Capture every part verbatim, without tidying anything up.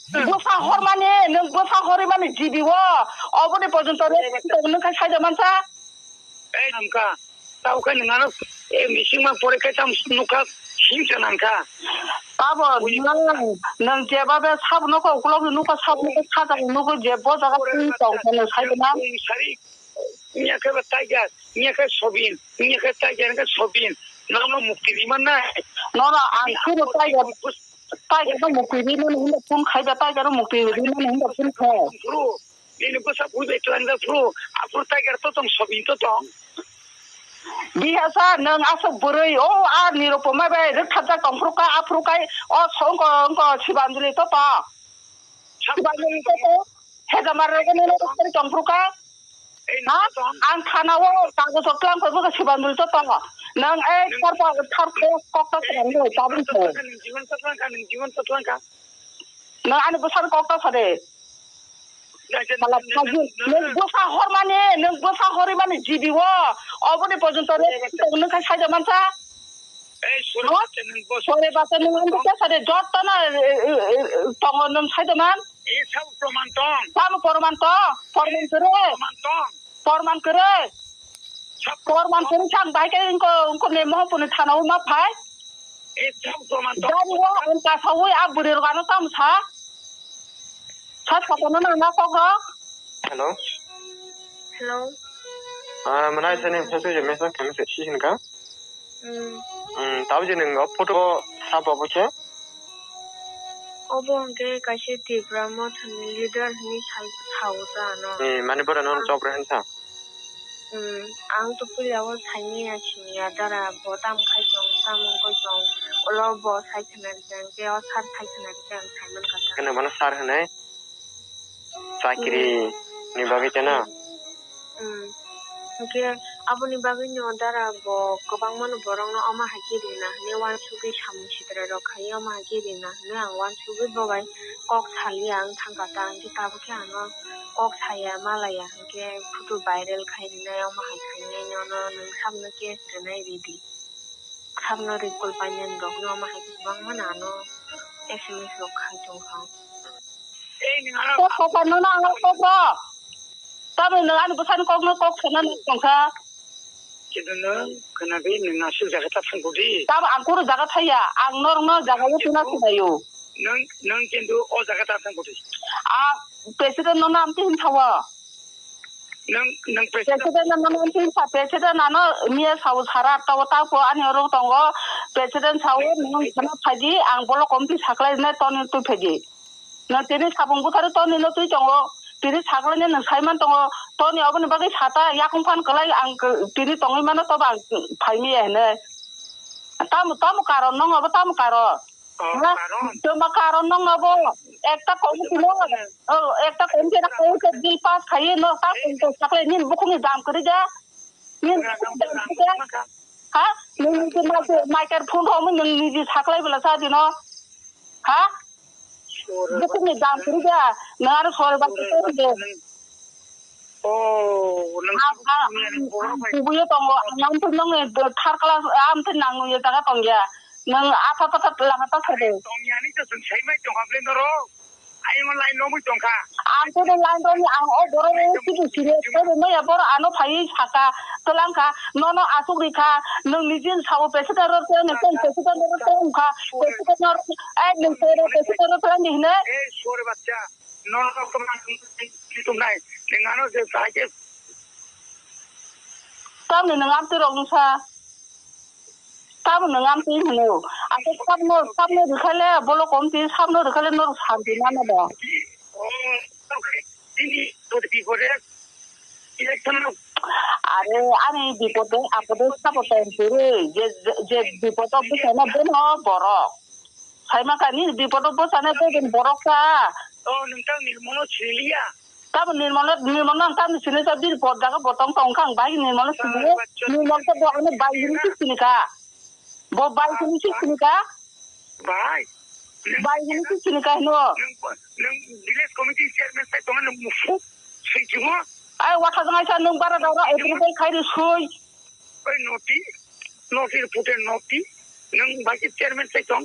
Bwsa hormani, nwng bwsa horwi mani G B o, oboni porjonto rest nwng kha saida mansa. Ei, namka, tau khe nwng ano, eh, bisingma pore khe tamo nukha, himsa nangkha. Tabo nwng, nwng jeba be sabo nokha, ukulok nokha, sabo nokha, sajak nokha, je bo jaga twi tong khe nwng saida man. Sari, nya khe ba tiger, nya khe sobin, nya khe tiger khe sobin, nono mukti ri man nai. Nono ang khe bo tiger. Tiger no mukti ri mani hinda phone khai da, tiger no mukti ri mani hinda phone khai. Bro, nini bwsa bui bai twlang da bro. Aphuru tiger to tong, sobin to tong. Bihasa nwng aswk bwrwi, o a Nirupoma bai rwkthapjak tong phuru kha, aphuru khai o songko wngko Sibanjali to tong. Sibanjali to tong. Hejamar rwgwi nini rwkthari tong phuru kha. Ha? Ang thana o kagoj o twlang khe bwkha Sibanjali to tongo. Nwng ei thar pa, thar khe kok ta kwrwng bai tabuk khe. Nwng jiban to twlang kha, nwng jiban to twlang kha. Nwng ani bwsani kok ta sade. Mala phagi, nwng bwsa hormani, nwng bwsa horwi mani G B o. Oboni porjonto rest nwng kha saida mansa. Ei, sore basa nwng bwsa. Sore basa nwng ani kok ta sade, jotto no, eh, eh, eh, tongo nwng saida man. E sabo proman tong. Tamo porman to? Porman kwrwi. Proman tong. Porman kwrwi. Sab porman kwrwi sang bai khe wngko, wngko ne Mohampuini thana o ma phai. E sabo proman tong. Jani o ang kasawi a bwrwi rok ano tamo sa. Sa sa kono na na kok rok. Hello. Hello. Ah, mana isa ni sa su je mesa kami se si hin ka. Hmm. Hmm, tabo je nung o photo sabo bo khe? Obo hwnkhe kaisa Tipra Mothani leader hinwi sai, sao ta ano. Eh, mani bora nono chopra hinsa. Hmm, ang to puila o saimanya simiya dara bo tam khai tong, tam wngkoi tong. Ulo bo sai khna rikha hwnkhe o sir sai khna rikha ang saiman kha ta. Kene bono sir hinwi? Chakri ni bagwi chana? Hmm. Hwnkhe aboni bagwino dara bo kwbangmano borokno omo hai khe rina hwnwi uansugwi samung sitra rok khai omo hai khe rina hwnwi ang uansugwi bo bai kok saliya wng thangkha ta, hwnkhe tabukhe ano kok saya malaya hwnkhe photo viral khai rinai omo hai khainai nono nwng sabno case rinai ridi. Sabno recall painani rokno omo hai khe kwbangmano ano S M S rok khai tongkha. Kok kok ano na ang kok rok. Tamo nwng ani bwsani kokno kok sana nang tongkha. Kintu nwng khwnagwi nwng aswk jaga ta thangkudi. Tamo ang kunu jaga thaya, ang norokno jaga o tuna sinayo. Nwng, nwng kintu o jaga ta thangkudi. A president no nam tin thawa. Nwng, nwng president. President no nam tin sa, president ano miya sao sara tawa tapo ani oro tongo. President sao nwng khana phaidi, ang bolo komti saklai ne ton tu phaidi. No tini sabung butharo toni no twi tongo. Tini saklai no nwng saiman tongo. Toni oboni bagwi sata yakung phan kwlai ang k-, tini tongwi mano toba ang phaimiya hinwi. Tamo, tamo karon nong abo tamo karon. Oh, ha? Karon. Tamo karon nong abo. Ekta kom tino. Oh, ekta kom tino, kom ke bill pass khaye no ta kom to saklai nin bukhungni dam kwrwi ja. Nin bukhungni dam kwrwi ja. Ha? Nini microphone ro mo nini saklai bela sa dino. Ha? Bukhukni dam kwrwi da, nwng aro sori ba kwrwi de. Oh, nwng ang, ang, ang, ang kubuyo tongo, ang amtwi nwng third class, amtwi nang nuya jaga tongya. Nwng atha patha lama ta sade. Tongyani to chwng saimai tongkha ble norok. Ayung line romwi tongkha. Ang to line romwi ang o borok o sibu sire, to maya borok ano phaiwi saka, twlangkha, nono asuk rikha, nwng nijin sao president ro twlangni, president ro twlangkha, president ro, ai nwng president ro twlangni hinwi. Ei sori bachcha. Nono khe ma tongmani, nwng ano je sai khe. Tamni nwng amtwi rok nwngsa. Tamo nwng amtwi hino. Ake sabno, sabno rwkhale bolo komti, sabno rwkhale norok santi mano da. Oh, okay. Bini bipode, bipode election no. Are ani bipode apode sabo tong kwrwi. Je, je, je bipodo bwsano bono borok. Saimaka nini bipodo bwsano tei borok sa. Oh, nwng tang ni mono siliya. Tamo nirmalo, nirmalo ang tamo sini sa bini por jaga botong tong kha, ang bai nirmalo sini. Nirmal sa bo ano bai hini si sini ka. Bo bai hini si sini ka. Bai. Bai hini si sini ka hino. Nwng, nwng village committee chairman sai tong nwng musu. Sai jumo. Ai watha jang ai sa nwng bara dara every day khai ri sui. Oi noti, noti pute noti, nwng bai khe chairman sai tong,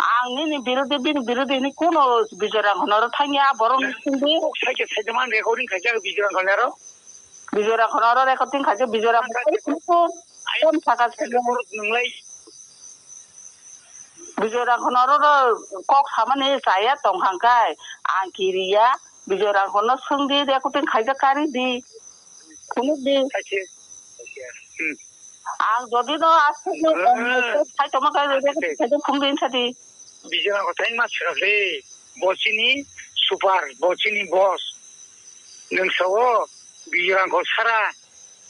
Ang nini birodhi, bini birodhi ni kuno Bijoy Rangkhol oro thangya, borok ni sindi. Kok sai khe sai man recording khaijak Bijoy Rangkhol ni aro. Bijoy Rangkhol oro recording khaijak, Bijoy Rangkhol. Ayam saka saka. Bijoy Rangkhol oro ro kok samani chaya tong hangkai, ang kiriya, Bijoy Rangkhol no swngdi, recording khaijak kari di. Phunuk di. Khaise. Hmm. Ang jodi no aswk no, hmm, sai tongma khe, ah, recording khaijak phung di sadi. Bijoy Rangkhol thai ma swrap le, bo chini super, bo chini boss. Nwng sao, Bijoy Rangkhol sara,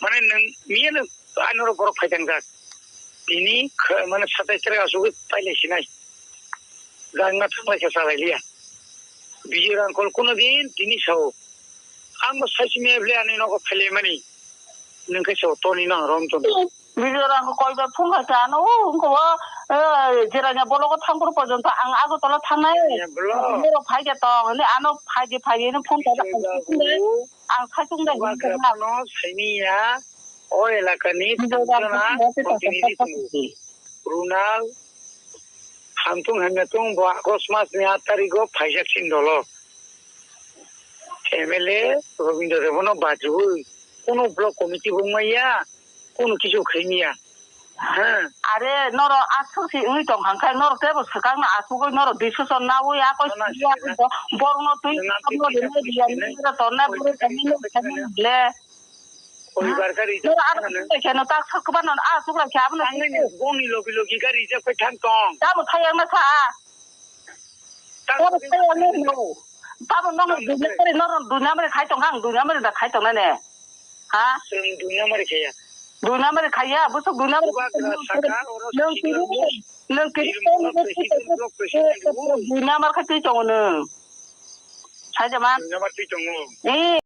mane nwng miya nwng, ano borok phai tangjak. Tini kh-, mane satai tere asugwi pailai sinai. Jangna thanglai khe salai liya. Bijoy Rangkhol kuno din tini sao. Ang bo sai simi bwle ani nogo phailaimani. Nwng khe sao toni no ang rom tong. Bijoy Rangkhol koi bai phung khai ta ano, o, wngkha o, eh, Jirania blogo thang phuru porjonto ang Agartala thangnai. Jirania blogo. Borok phai khe tong, hwnwi ano phai di phai di hwnwi phone khai da. Ang sai tong da hwnwi tong na. Wagrapano saimiya, o elakani Bijoy Rangkhol tongmani protinidhi tongo. Runal, hamtung hamya tung bo August mas ni aat tarigo phaijak sin dolo. M L A Robindra Debano bajiwi, kuno block committee bo wngmaya, kuno kisu khaimaya. Ha. Are, norok aswk se wngwi tong hangkhe, norok teibo swkang no asugwi norok decision nawi, akoi siyakhe bo-, borok no twi, norok no twi, norok no twi, norok no twi, le. Koibar kha reject. Noro ano khe no tak sak ba no a sukra khe abo no. Ang ni boni logi logi kha reject khe thang tong. Tamo thayang na sa. Tamo thayang na no. Tamo nong dunya mari noro dunya mari khai tong ang dunya mari da khai tong na ne. Ha? Sung dunya mari khaya. Dunya mari khaya, busuk dunya mari. Bubagra saka, oro nong sikla kiri, bus. Nong kiri, kiri, president, block president, dunya mari khai tong no. Hai jaman. Dunya mari tong no. Eh.